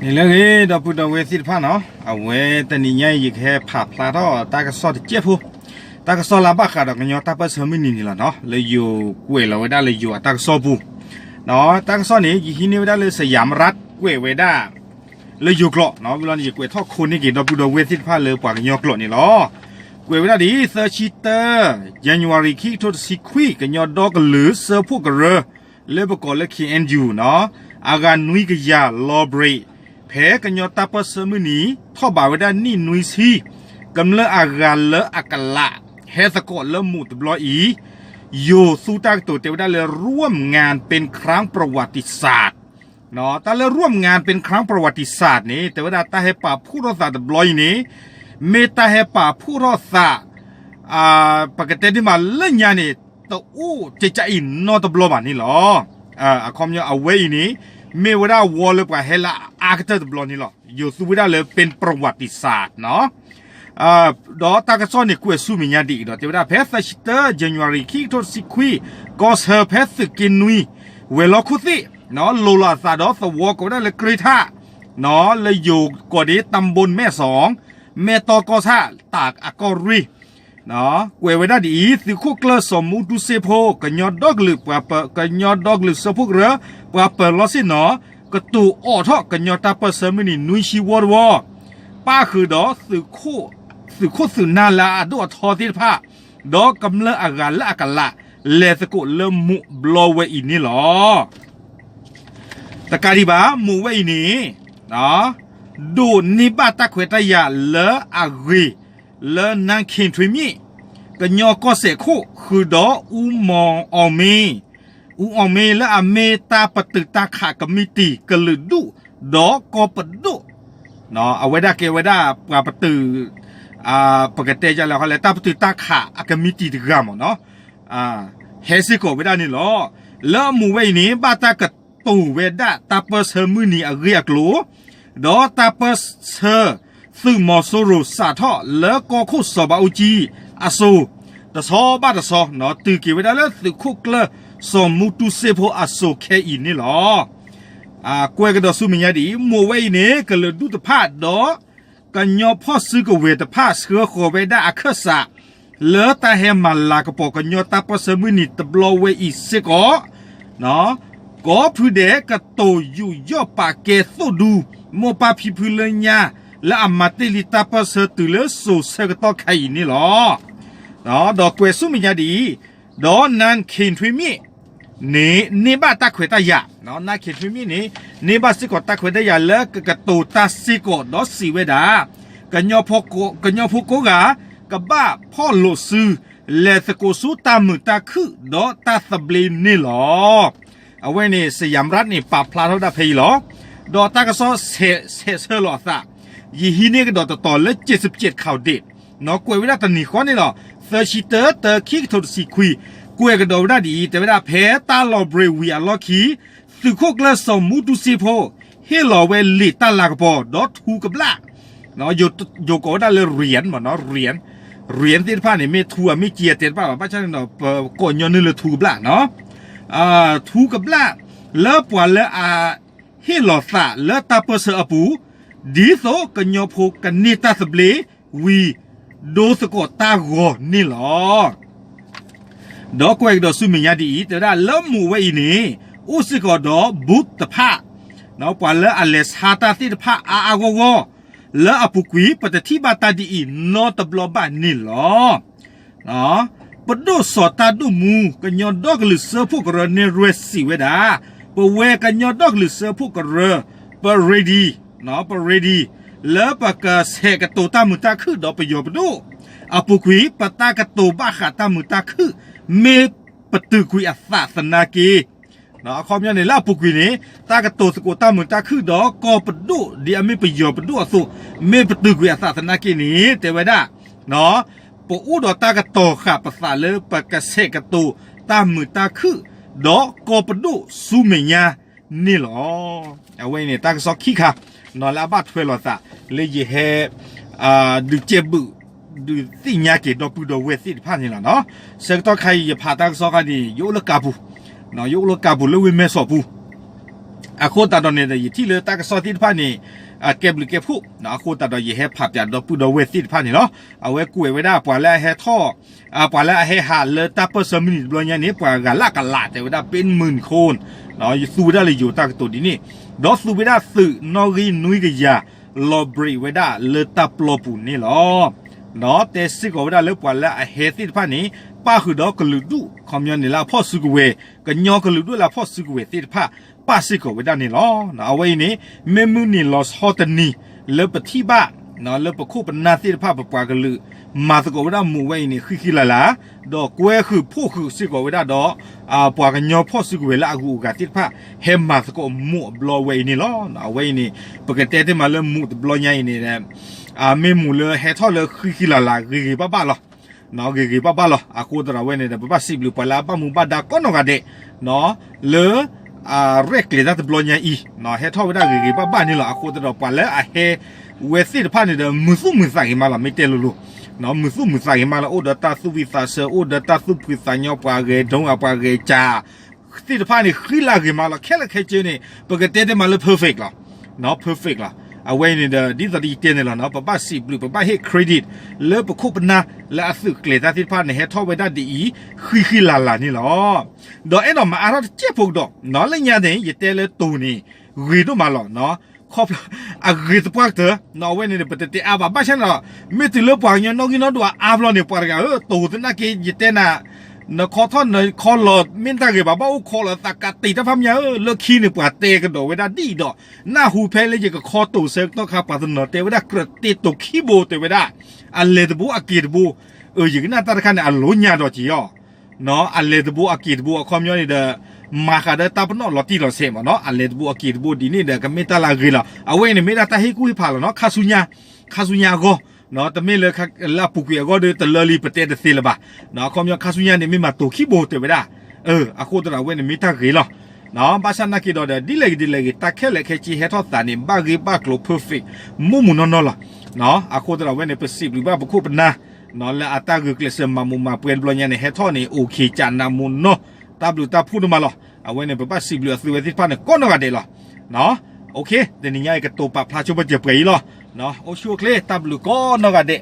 န့ၣ်လၢအဂ့ၤ ဒီပုၢ်ဒီဝဲၢ်သ့ၣ်တဖၣ်နီၤ, အဝဲတနံၤညါအံၤ ယကဟဲဖးဖျါထီၣ်တၢ်ကစီၣ်တစဲးဖိ, တၢ်ကစီၣ်လၢအဘၣ်ဃးဒီးကညီတၢ်ပၢၢ်ဆၢမုၢ်နံၤန့ၣ်လီၤနီၤ, လၢယိၤကွဲးလီၤဝဲဒၣ်လၢယိၤအတၢ်ကစီၣ်ပူၤ, ဒီးတၢ်ကစီၣ်န့ၣ် ယဟံးန့ၢ်ဝဲဒၣ်လၢ Siam Rat ကွဲးဝဲဒၣ် လၢယိၤကျိာ်နီၤ, ဝံၤလီၤန့ၣ် ယကွဲးထီၣ်ခိန့ၢ်က့ၤဒီပုၢ်ဒီဝဲၢ်သ့ၣ်တဖၣ်လၢပှၤကညီကျိာ်န့ၣ်လီၤ. ကွဲးဝဲဒၣ်ဒ်အံၤ, သၢဆံတၢ January ခံကထိတဆံခွံ ကညီဒီကလုာ်စၢဖှိၣ်ကရၢ လၢပကိးလၢ K N U နီၤ, အဂၤနွံကယၤလီၤဘြံး, ဖဲကညီတၢ်ပၢၢ်ဆၢမုၢ်နံၤ ထီၣ်ဘးဝဲဒၣ်နံၣ်နွံဆံ, ကမျၢၢ်အဂၤလၢအကလး ဟဲသကိးလၢမူးတဘျီအံၤ, ယိၤသူတၢ်ကတိၤတဲဝဲဒၣ်လၢ ร่วมงานเป็นครั้งประวัติศาสตร์ တၢ်လၢ ร่วมงานเป็นครั้งประวัติศาสตร์ န့ၣ် တဲဝဲဒၣ်တၢ်ဟဲပာ်ဖှိၣ်ထီၣ်သးတဘျီအံၤန့ၣ် မ့ၢ်တၢ်ဟဲပာ်ဖှိၣ်ထီၣ်သး ပကတဲဒ်မးလၢညါန့ၣ် တအိၣ်ကကအံၤနီတဘျီဘၣ်န့ၣ်လီၤ. အခီပညီအဝဲအံၤန့ၣ် မ့ၢ်ဝဲဒၣ်ဝီလၢပှၤဟဲလၢအအါကတၢၢ်တဘျီန့ၣ်လီၤ. ယိၤသူဝဲဒၣ်လၢ เป็นประวัติศาสตร์ နီၤ. ဒီးတၢ်ကစီၣ်န့ၣ်ကွဲးဆူမဲာ်ညါဒ်အံၤဒီး တဲဝဲဒၣ်ဖဲသၢဆံတၢ January ခံကထိတဆံခွံ ကီၢ်ဆၢဖဲသုးက့နွံ ဝဲၤလီၢ်ခိၣ်သ့ၣ် လိၤလီၤအသးဒီးသဝီကိးဝဲဒၣ်လၢ ကရ့ထၣ် လၢယိၤကိးဒ် ตำบลแม่สอง မဲၢ်တီကီၢ်ဆၣ် တၢ်အကီၢ်ရ့ၣ် ကွဲးဝဲဒၣ်ဒ်အံၤ, သုးခိၣ်ကျၢၢ်စီၤမူတူစ့ဖိ ကညီဒီကလုာ်ပှၤပၢၤ ကညီဒီကလုာ်စၢဖှိၣ်ကရၢ ပှၤပၢၤလီၢ်ဆ့ၣ်နီၤ ကတိၤအိးထီၣ်ကညီတၢ်ပၢၢ်ဆၢမုၢ်နံၤနွံဆံဝီတဝီ, ပၣ်ဃုာ်ဒီး သုးခိၣ်သုးနၢ်လၢအဒိၣ်အထီသ့ၣ်တဖၣ်, ဒီးကမျၢၢ်အဂၤလၢအကလး လဲၤသကိးလၢမူးဘျီဝဲအံၤန့ၣ်လီၤ. တကးဒံးဘၣ် မူးဝဲအံၤန့ၣ် ဒိးန့ၢ်ဘၣ်တၢ်ခွဲးတၢ်ယာ်လၢအဂ့ၤ လၢနၢ်ခ့ၣ်ထွ့မ့ၣ် ကညီကီၢ်စဲၣ်ခိၣ် ဃုာ်ဒီး အူမီၣ်အီၣ်မ့ အူအီၣ်မ့ လၢအမ့ၢ်တၢ်ပတုာ်တၢ်ခးကမံးတံာ်ကလုာ်ဒူၣ် ဒီးကီၢ်ပဒိၣ် အဝဲဒၣ်ကဲဝဲဒၣ်ပှၤပတုာ် ပကတဲလဲၣ် တၢ်ပတုာ်တၢ်ခးအကမံးတံာ်တဂၤမ့ၢ်နီၤ, ဟဲစ့ၢ်ကီးဝဲဒၣ်န့ၣ်လီၤ. လၢအမူးဝဲအံၤန့ၣ် ဘၣ်တၢ်ကတိၤဝဲဒၣ်တၢ်ပၢၢ်ဆၢမုၢ်နံၤအဂ့ၢ်အကျိၤ ဒီးတၢ်ပၢၢ်ဆၢ သုးမီၤစိရိၤစးထီၣ်လၢကီၢ်ခိၣ်စီၤဘးအူကၠံအစိၤ တဆီဘၣ်တဆီ တုၤက့ၤဝဲဒၣ်လၢသုးခိၣ်ကျၢၢ်စီၤမူတူစ့ဖိအစိၤခဲအံၤန့ၣ်လီၤ. ကွဲးကဒီးဆူမဲာ်ညါဒ်အံၤ, မူးဝဲအံၤန့ၣ် ကလုာ်ဒူၣ်တဖၣ်ဒီး ကညီဖီၣ်စုကဝဲၤတဖၣ် ဆှၢဃီၤဝဲဒၣ်အခၢၣ်စး လၢတၢ်ဟဲမၤလၤကပီၤကညီတၢ်ပၢၢ်ဆၢမုၢ်နံၤတဘျီဝဲအံၤစ့ၢ်ကီး ကိးဖုဒဲးကတိၤယူးယီၣ်ပာ်ကဲသိၣ်ဒူ မိၢ်ပၢ်ဖံဖုလၢညါ လၢအမၤတ့ၢ်လံတၢ်ပၢၢ်ဆၢတုၤလၢစိၤဆၢကတီၢ်ခဲအံၤန့ၣ်လီၤ. ဒီးကွဲးဆူမဲာ်ညါဒ်အံၤ, ဒီးနၢ်ခ့ၣ်ထွ့မ့ၣ်န့ၣ် န့ၢ်ဘၣ်တၢ်ခွဲးတၢ်ယာ်, နၢ်ခ့ၣ်ထွ့မ့ၣ်န့ၣ် န့ၢ်ဘၣ်စ့ၢ်ကီးတၢ်ခွဲးတၢ်ယာ်လၢကကတိၤတၢ်စ့ၢ်ကီး ဒီးစံးဝဲဒၣ် ကညီဖိကိးဂၤ ကဘၣ်ဖီၣ်လိာ်စု လဲၤသကိးဆူတၢ်မုာ်တၢ်ခုၣ် ဒီးတၢ်သဘျ့န့ၣ်လီၤ. အဝဲန့ၣ် Siam Rat န့ၣ် ပာ်ဖျါထီၣ်ဒၣ်ဖဲအံၤလီၤ. ဒီးတၢ်ကစီၣ်ဆဲးဆၢလီၤအသး, ယဟံးန့ၢ်ကဒီးတတီၤလၢ เจ็ดสิบเจ็ด ข่าวเด็ด ကွဲးဝဲဒၣ်တနံၤဃီန့ၣ်လီၤ. သၢဆံတၢ တၢ ခံကထိတဆံခွံ, ကွဲးကဒီးဝဲဒၣ်ဒ်အံၤ, တဲဝဲဒၣ်ဖဲတၢ်လီၤဘြ့းဝံၤအလီၢ်ခံ သုးခိၣ်ကျၢၢ်စီၤမူတူစ့ဖိ ဟ့ၣ်လီၤဝဲလံာ်တၢ်လၤကပီၤ ဒီးထူကဘျၣ်, ယိၤကိးဝဲဒၣ်လၢ เหรียญ မ့ၢ်နီၤ, เหรียญ, เหรียญ သ့ၣ်တဖၣ်န့ၣ် မ့ၢ်ထူအမ့ၢ်က့ၤအတဲတဘၣ်ဘၣ်, ဘၣ်ဆၣ်န့ၣ်ဒီး ပကိးညီနုၢ်လၢထူကဘျၣ်နီၤ, ထူကဘျၣ် လၢပှၤလၢအ ဟ့ၣ်လီၤသးလၢတၢ်ပၢၢ်ဆၢအပူၤ, ဒ်သိးကညီဖိကန့ၢ်တၢ်သဘျ့ဝံၤ ဒိသကိးတၢ်ဂီၤန့ၣ်လီၤ. ဒီးကွဲးကဒီးဆူမဲာ်ညါဒ်အံၤ, တဲဝဲဒၣ်လၢမူးဝဲအံၤန့ၣ် အိၣ်စ့ၢ်ကီးဒီး booth တဖၣ်, ပှၤလၢအလဲၤဆါတၢ်သ့ၣ်တဖၣ်အါအါဂီၢ်ဂီၢ်, လၢအပူၤကွံာ် ပတထံၣ်ဘၣ်တၢ်ဒ်အံၤနီတဘျီဘၣ်န့ၣ်လီၤ. ပဒိၣ်စီၤတၢ်ဒိၣ်မူ ကညီဒီကလုာ်စၢဖှိၣ်ကရၢန့ၣ် ရဲၣ်စံးဝဲဒၣ်, ပဝဲကညီဒီကလုာ်စၢဖှိၣ်ကရၢ ပ ready, ပ ready လၢပကဆဲးကတိၤတၢ်မုာ်တၢ်ခုၣ်ဒီးပယီၤပဒိၣ်, အပူၤကွံာ် ပတၢ်ကတိၤဘၣ်ဃးတၢ်မုာ်တၢ်ခုၣ် မ့ၢ်ပတုာ်ကွံာ်အသးသနာ်က့ အခီပညီန့ၣ် လၢအပူၤကွံာ်န့ၣ် တၢ်ကတိၤသကိးတၢ်မုာ်တၢ်ခုၣ်ဒီးကီၢ်ပဒိၣ် ဒ်အမ့ၢ်ပယီၤပဒိၣ်အသိး မ့ၢ်ပတုာ်ကွံာ်အသးသနာ်က့န့ၣ် တဲဝဲဒၣ်, ပအိၣ်ဒီးတၢ်ကတီၤဃာ်ပသးလၢပကဆဲးကတိၤတၢ်မုာ်တၢ်ခုၣ် ဒီးကီၢ်ပဒိၣ်ဆူမဲာ်ညါန့ၣ်လီၤ. အဝဲန့ၣ် တၢ်ကစီၣ်ခံခါ လၢအဘၣ်ထွဲလိာ်သး လၢယဟဲ ဒုးကဲဘုး ဒုးသ့ၣ်ညါက့ၤဒီပုၢ်ဒီဝဲၢ်သ့ၣ်တဖၣ်န့ၣ်လီၤ. ဆၢကတီၢ်ခါအံၤ ယဖးတၢ်ကစီၣ်ခါန့ၣ် ယအိၣ်လၢကါပူၤ, ယအိၣ်လၢကါပူၤလၢဝ့ၢ်မဲၢ်ဆီးပူၤ, အဃိသတးဒီးန့ၣ်ဒီး ယထံၣ်လၢတၢ်ကစီၣ်သ့ၣ်တဖၣ်န့ၣ် ကဲဘျုးကဲဖှိၣ်, အဃိသတးဒီး ယဟဲဖးပၠးဒီပုၢ်ဒီဝဲၢ်သ့ၣ်တဖၣ်န့ၣ်လီၤ. အဝဲကွဲးဝဲဒၣ်ပှၤလၢအဟဲထီၣ် ပှၤလၢအဟဲဟးလၢတၢ်ပၢၢ်ဆၢမုၢ်နံၤတဘျီညါန့ၣ် ပှၤဂၤလၢအကလးတဲဝဲဒၣ် ပ့ၣ်မုၢ်နခိၣ်, သူဝဲဒၣ်လၢယိၤတၢ်ကတိၤဒ်န့ၣ်, ဒီးသူဝဲဒၣ်သုးနီၣ်ဂံၢ်နွံကယၤ လီၤဘြ့းဝဲဒၣ်လၢတၢ်ပျီပူၤန့ၣ်လီၤ. ဒီးတဲစ့ၢ်ကီးဝဲဒၣ်လၢပှၤလၢအဟဲသ့ၣ်တဖၣ်န့ၣ် ပၣ်ဃုာ်ဒီးကလုာ်ဒူၣ် ခီပညီန့ၣ်လၢအဖီၣ်စုကဝဲၤ, ကညီကလုာ်ဒူၣ်လၢအဖီၣ်စုကဝဲၤသ့ၣ်တဖၣ် ပၣ်စ့ၢ်ကီးဝဲဒၣ်န့ၣ်လီၤ. အဝဲအံၤန့ၣ် မ့ၢ်မုၢ်နံၤလီၤဆီတနံၤ လၢပထံၣ်ဘၣ် လၢပခိၣ်ပနၢ်သ့ၣ်တဖၣ် ပပှၤကလုာ် မၤသကိးဝဲဒၣ်မူးဝဲအံၤန့ၣ် ဃံဃံလၤလၤ, ဒီးကွဲဃုာ်ဖှိၣ်ဃုာ်စ့ၢ်ကီးဝဲဒၣ်ဒီး ပှၤကညီဖီၣ်စုကဝဲၤလၢအဂုၤအဂၤသ့ၣ်တဖၣ် ဟဲမၤသကိးမူးအဘျီဝဲအံၤန့ၣ်လီၤ. အဝဲအံၤန့ၣ် ပကတဲတ့ၢ်မးလၢမူးတဘျီညါအံၤန့ၣ် မ့ၢ်မူးလၢဟဲထီၣ်လၢဃံဃံလၤလၤ ဂ့ၤဂ့ၤဘၣ်ဘၣ်လီၤ. ဂ့ၤဂ့ၤဘၣ်ဘၣ်လီၤ. အဃိသတးဒီးအဝဲန့ၣ်ဒီး ပဘၣ်စံးဘျုးပှၤလၢအဘၣ်မူဘၣ်ဒါကိးနီၢ်ဂၤဒဲး လၢ ရဲၣ်ကျဲၤတၢ်တဘျီညါအံၤ ဟဲထီၣ်ဝဲဒၣ်ဂ့ၤဂ့ၤဘၣ်ဘၣ်န့ၣ်လီၤ. အဃိသတးဒီးပှၤလၢအဟဲဝဲသ့ၣ်တဖၣ်န့ၣ်ဒီး မုာ်သူၣ်မုာ်သးဂ့ၤမးလီၤ. မ့ၢ်တဲလိၤလိၤ မုာ်သူၣ်မုာ်သးဂ့ၤမးလီၤ. အိၣ်ဒီးတၢ်သူၣ်ဝံၣ်သးဆၢ အိၣ်ဒီးတၢ်သူၣ်ဖှံသးညီ ပှၤဂဲၤဒိၣ်အပှၤဂဲၤကၠၤ သ့ၣ်တဖၣ်န့ၣ် ဃံလၤဂ့ၤမးလီၤ. ခဲလၢာ်ခဲဆ့န့ၣ် ပကတဲတ့ၢ်မးလၢ perfect လီၤ. perfect လီၤ. အဝဲအံၤန့ၣ်ဒီး ဒ်သိးယတဲန့ၣ်လီၤ. ပဘၣ်စံးဘျုး ပဘၣ်ဟ့ၣ် credit လၢပခိၣ်ပနၢ်လၢအသုးကျဲၤတၢ်သ့ၣ်တဖၣ်န့ၣ် ဟဲထီၣ်ဝဲဒၣ်ဒ်အံၤ ဃံဃံလၤလၤန့ၣ်လီၤ. ဒီးအဲၣ်ဒိးမၤအါထီၣ်တစဲးဖိကဒီး လၢညါန့ၣ် ယတဲလၢတိၤန့ၣ် ဂ့ၤဒိၣ်မးလီၤ. ခီဖျိ အဂ့ၤသပှၢ်ကတၢၢ် အဝဲန့ၣ်န့ၣ် ပတတဲအါဘၣ်. ဘၣ်ဆၣ်န့ၣ်ဒီး မ့ၢ်တုၤလၢပှၤကညီနီၣ်ဂံၢ်နီၣ်ဒွးအါဘျီန့ၣ် ပှၤတဂၤဧၢ တိၤသနာ်က့ ယတဲနၤ နခီထီၣ်နခီလီၤ မ့ၢ်တၢ်ဂ့ၤဘၣ် ဘၣ်အိၣ်ခိးလီၤသးကးတံာ်တၢ်ဖးမးဧၢ လၢခံန့ၣ် ပှၤတဲကဒီးဝဲဒၣ်ဒ်အံၤဒီး နၢ်ဟူဖဲလၢယကခီတိၤဆၢကတီၢ်ခါ ပှၤတနီၤတဲဝဲဒၣ် ကြၢးတ့တိၤခံဘိ တဲဝဲဒၣ် အလဲၤတဘိအက့ၤတဘိ အၢ ယကနၣ်တၢ်တခါန့ၣ် အလိၤညါဒီးက့ၤအီၤ အလဲၤတဘိအက့ၤတဘိ အခီပညီန့ၣ်ဒီး မၤဃးဒီးတၢ်ပနီၣ်လီၤတံၢ်လီၤဆဲးမးနီၤ အလဲၤတဘိအက့ၤတဘိဒ်န့ၣ်ဒီး ကမ့ၢ်တၢ်လၢအဂ့ၤလီၤ. အဝဲအံၤန့ၣ် မ့ၢ်ဒၣ်တၢ်ဟ့ၣ်ကူၣ်ဟ့ၣ်ဖးလီၤနီၤ ခါဆူညါ ခါဆူညါအဂီၢ် တမ့ၢ်လၢ လၢအပူၤကွံာ်အဂီၢ်ဒီး တလၢလံပတဲတသ့လၢၤဘၣ်. အခီပညီခါဆူညါန့ၣ် မ့ၢ်မၤတိၤခံဘိတဲဝဲဒၣ် အဃိသတးဒီးအဝဲန့ၣ်မ့ၢ်တၢ်ဂ့ၤလီၤ. ဘၣ်ဆၣ်နာ်က့ဒီး ဒ်လဲၣ်ဂ့ၤဒ်လဲၣ်ဂ့ၤ တၢ်ခဲလၢာ်ခဲဆ့ဟဲထီၣ်သးန့ၣ် ဘၣ်ဂ့ၢ်ဘၣ်ကျိၤ perfect မူးမူးနီၢ်နီၢ်လီၤ. အဃိသတးဒီးအဝဲန့ၣ် ပစံးဘျုးဘၣ်ပခိၣ်ပနၢ် လၢအတၢ်ဂုာ်ကျဲးစၢးမၤမူးမၤပွဲတဘျီညါန့ၣ် ဟဲထီၣ်န့ၣ် အိၣ်ခ့ကနးမူးနီၢ် တၢ်ဘျုးတၢ်ဖှိၣ်ဒိၣ်မးလီၤ. အဝဲန့ၣ် ပဘၣ်စံးဘျုးအသုဝဲသ့ၣ်တဖၣ်န့ၣ် ကိးနီၢ်ဂၤဒဲးလီၤ. တနံၤညါအံၤ ကတိၤပာ်ဖျါဆိပာ်စၢၤပှဲၤအံၤလီၤ. အိၣ်ဆူၣ်အိၣ်ချ့ တၢ်ဘျုးကိးနီၢ်ဂၤဒဲး